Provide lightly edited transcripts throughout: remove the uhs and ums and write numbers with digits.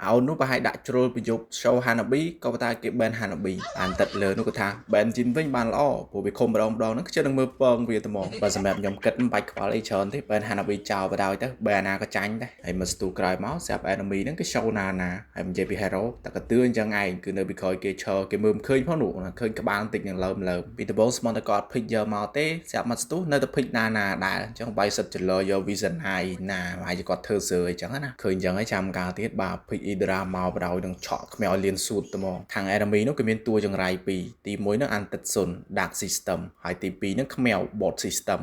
អូននោះប្រហែលដាក់ជ្រុលពីយប់ show Hanabi ក៏ប៉ុន្តែគេ ban Hanabi អានទឹកលើនោះគាត់ថា ban Jin វិញបានល្អព្រោះវាខំម្ដងម្ដងហ្នឹងខ្ជិលនឹងមើលពងវាត្មងបើសម្រាប់ខ្ញុំគិតមិនបាច់ខ្វល់អីច្រើនទេ ban Hanabi ចោលបណ្ដោយទៅ ban ណាក៏ចាញ់ដែរហើយមកស្ទូក្រោយមកស្រាប់ enemy ហ្នឹងគឺ show ណាណាហើយនិយាយពី hero តែកទឿអញ្ចឹងឯងគឺនៅពីក្រោយគេឈរគេមើលមិនឃើញផងនោះឃើញក្បាលបន្តិចនឹងលើមលើមពីដំបូងស្មន់តែគាត់ pick យកមកទេស្រាប់មកស្ទុះនៅតែ pick ណាណាដែរអញ្ចឹងបាយសិតចលយក Vision High ណាហើយគាត់ធ្វើសើអញ្ចឹងណាឃើញអញ្ចឹងហើយចាំកាលទៀតបាទ pick Idra មកបដ ாய் នឹងឆក់ខ្មៅលៀនស៊ូតត្មងខាង enemy នោះគេមានតួចង្រៃពីរទី1នោះអានទឹកសុន Dark System ហើយទី2នោះខ្មៅ Bot System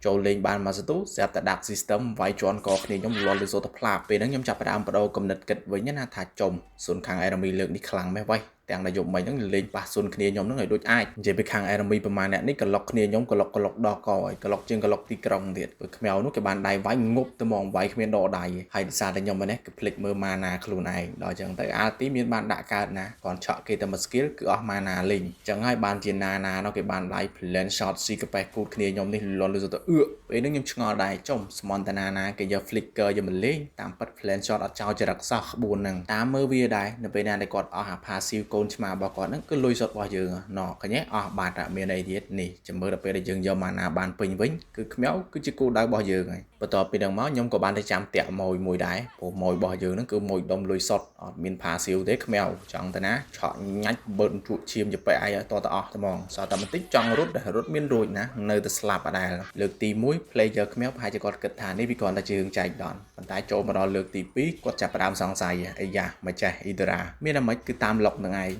ចូលលេងបានមួយសន្ទុះស្រាប់តែ Dark System វាយជន់កគ្នាខ្ញុំលន់លឺសូត្រផ្លាពេលហ្នឹងខ្ញុំចាប់ផ្ដើមបដូរគំនិតគិតវិញណាថាចំសុនខាង enemy លើកនេះខ្លាំងម៉េះវ៉ៃទាំងដែលយប់មិញហ្នឹងលេងប៉ះសុនគ្នាខ្ញុំហ្នឹងឲ្យដូចអាចនិយាយពីខាង enemy ប្រហែលអ្នកនេះក្លុកគ្នាខ្ញុំក្លុកក្លុកដល់កហើយកក្លុកជាងក្លុកទីក្រុងទៀតព្រោះខ្មៅនោះគេបានដៃវាយងប់ទៅហ្មងវាយគ្មានដកដៃហើយដោយសារតែខ្ញុំនេះគឺភ្លេចមើល mana ខ្លួនឯងដល់អញ្ចឹងទៅ ulti មានបានដាក់កើតណាគ្រាន់ឆក់គេតែមួយ skill គឺអស់ mana លេងអញ្ចឹងហើយបានជាណាណានោះគេបានដៃ plan shot ស៊ីកាប៉េះគូតគ្នាខ្ញុំនេះលន់លឺទៅអឿពេលហ្នឹងខ្ញុំឆ្ងល់ដែរចំស្មន់តាណាណាគេយក flicker យកមកលេងតាមពិត plan shot អត់ចោលចរិតសោះក្បួនហ្នឹងតាមមើលវាដែរនៅពេលណាដែលគាត់អស់អា passive កូនឆ្មារបស់គាត់ហ្នឹងគឺលុយសុតរបស់យើងណឃើញទេអស់បាត់មានអីទៀតនេះចាំមើលដល់ពេលដែលយើងយក mana បានពេញវិញគឺខ្មៅគឺជាគោលដៅរបស់យើងហើយបន្ទាប់ពីហ្នឹងមកខ្ញុំក៏បានទៅចាំតាក់ម៉ួយមួយដែរព្រោះម៉ួយរបស់យើងហ្នឹងគឺម៉ួយដុំលុយសុតអត់មាន passive ទេខ្មៅចង់ទៅណាឆក់ញាច់បឺតជក់ឈាមជាប៉ែអីតតអស់ត្មងសល់តែបន្តិចចង់រត់រត់មានរួចណានៅតែស្លាប់អដែលលើកទី1 player ខ្មៅប្រហែលជាគាត់គិតថានេះវាគ្រាន់តែជារឿងចែកដនប៉ុន្តែចូលមកដល់លើកទី2គាត់ចាប់ផ្ដើមសង្ស័យអីយ៉ាម្ចាស់អ៊ីដរ៉ាមានតែមិនគឺតាមលុកនឹងឯង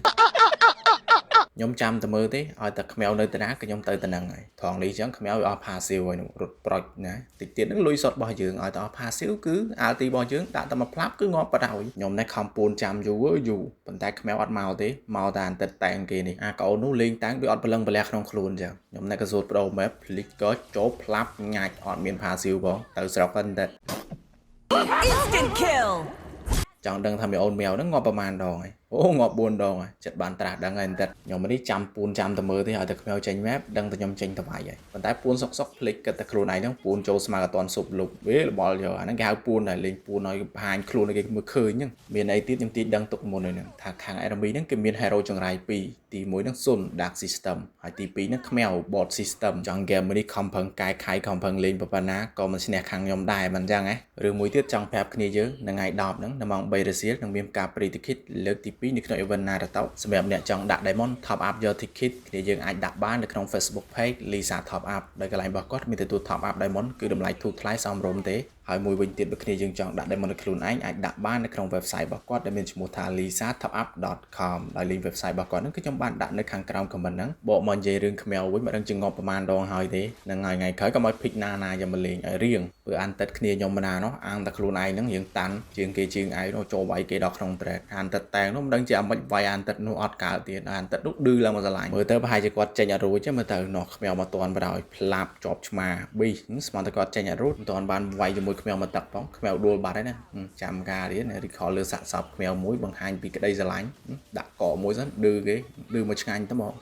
ខ្ញុំចាំតែមើលទេឲ្យតែខ្មៅនៅតាណាក៏ខ្ញុំទៅតានឹងហើយត្រង់នេះអញ្ចឹងខ្មៅវាអស់ passive ហើយនោះរត់ប្រុចណាតិចទៀតហ្នឹងលុយសុតរបស់យើងឲ្យតែអស់ passive គឺ ulti របស់យើងដាក់តែមួយផ្លាប់គឺងាប់បាត់ហើយខ្ញុំនេះខំពួនចាំយូរយូរប៉ុន្តែខ្មៅអត់មកទេមកតែអន្តិតតែងគេនេះអាកូននោះលេងតាំងដូចអត់ព្រលឹងប្រលះក្នុងខ្លួនអញ្ចឹងខ្ញុំនេះក៏សូត្របដូរ map ភ្លិចក៏ចូលផ្លាប់ញាច់អត់មាន passive ផងទៅស្រុកអន្តិត Instant kill. ចង់ដឹងថាមីអូនម៉ែវហ្នឹងងាប់ប្រហែលដងហើយអូងាប់4ដងហើយចិត្តបានត្រាស់ដឹងហើយបន្តិចខ្ញុំនេះចាំពួនចាំតែមើលទេឲ្យតែខ្មៅចេញ map ដឹងតែខ្ញុំចេញទៅវាយហើយប៉ុន្តែពួនសុកសុកភ្លេចគិតតែខ្លួនឯងហ្នឹងពួនចូលស្មើអត់ទាន់ស៊ុបលុបវាលបល់យកអាហ្នឹងគេហៅពួនដែរលេងពួនឲ្យបង្ហាញខ្លួនឲ្យគេមើលឃើញហ្នឹងមានអីទៀតខ្ញុំទីដឹងទុកមុនហ្នឹងថាខាង enemy ហ្នឹងគេមាន hero ចង្រៃ2ទី1ហ្នឹងសុន Dark System ហើយទី2ហ្នឹងខ្មៅ Bot System ចង់ game នេះខំប្រឹងកែខៃខំប្រឹងលេងប៉ុណ្ណាក៏មិនឈ្នះខាងខ្ញុំដែរមិនអញ្ចឹងហ៎រឿងមួយទៀតចង់ប្រាប់គ្នាយើងនៅថ្ងៃ10ហ្នឹងនៅម៉ោង3រសៀលនឹងមានការ pre ticket លើកទី2នៅក្នុង event Naruto សម្រាប់អ្នកចង់ដាក់ Diamond top up យក ticket គ្នាយើងអាចដាក់បាននៅក្នុង Facebook page Lisa Top Up ដោយកន្លែងរបស់គាត់មានទទួល top up Diamond គឺតម្លៃធូរថ្លៃសមរម្យទេហើយមួយវិញទៀតបើគ្នាយើងចង់ដាក់ Diamond នៅខ្លួនឯងអាចដាក់បាននៅក្នុង website របស់គាត់ដែលមានឈ្មោះថា lisatopup.com ដោយ link website របស់គាត់ហ្នឹងគឺខ្ញុំបានដាក់នៅខាងក្រោម comment ហ្នឹងបកមកនិយាយរឿងខ្មៅវិញមិនដឹងជាងាប់ប្រហែលដងហើយទេនឹងថ្ងៃថ្ងៃក្រោយក៏មក pick ណាណាយកមកលេងឲ្យរៀងព្រោះអានទឹកគ្នាខ្ញុំមិនណានោះអាងតែខ្លួនឯងហ្នឹងរៀងតាន់ជាងគេជាងឯងនោះចូលវាយគេដល់ក្នុង trade អានទឹកតែងនោះមិនដឹងជាអាម៉េចវាយអានទឹកនោះអត់កើតទៀតអានទឹកនោះឌឺឡើងមកស្រឡាញ់មើលទៅប្រហែលជាគាត់ចេញអត់រួចទេមើលទៅនោះខ្មៅមកតាន់បណ្ដោយផ្លាប់ជាប់ឆ្មាប៊ីស្មានតែគាត់ចេញអត់រួចមិនតាន់បានវាយជាមួយខ្មៅមកទឹកផងខ្មៅដួលបាត់ហើយណាចាំការទៀត recall លើសាក់សពខ្មៅមួយបង្ហាញពីក្តីស្រឡាញ់ដាក់កមួយសិនឌឺគេឌឺមកឆ្ងាញ់ទៅមក